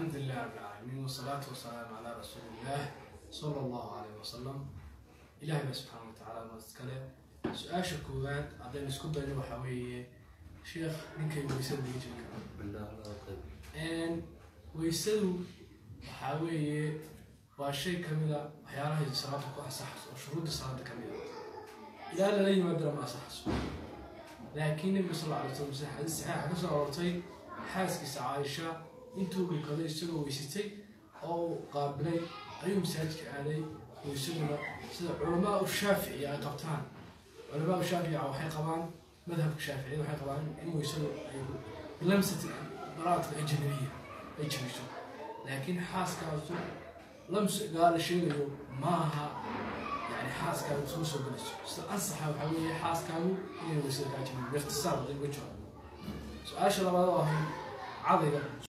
Alxamdu lilah rab alcaalamiin, wasalaatu wasalaamu calaa rasuuliillah sala Allahu calayh wasalam. Ilahay baa subxaana watacaala mahad iskale. Su-aasha koowaad haddaynu isku dayno waxaa weeye, sheekh, ninkay weysada laga jebin karaa? Weysadu waxaa weeye waa shay kamida waxyaalahay salaada ku ansaxayso oo shuruudda salaada kamid a. Ilaa lala yimaadana ma ansaxayso. Laakiin Nabiga sal alla alay slam, sida xadiis saxiixa ka soo aroortay, xaaskiisa Caaisha intuu dhukaday isagoo weysatay oo uu qaabilay ayuu masaajidka aaday. Weysaduna sida culamaa u Shaaficiya ay qabtaan, culamaa u Shaaficiya waxay qabaan, madhabka Shaaficiyada waxay qabaan in weysadu ay lamsat baraadka ajnabiya ay jabiso. Laakiin xaaskaasu lamsigaa la sheegayo maaha, yani xaaskaagu soo soo gelayso. Sida ansaxa waxaa weeye xaaskaagu inay weysada kaa jabin, biikhtisaar haday uga jawaabo. Su-aasha labaad oo ahayd cadayga.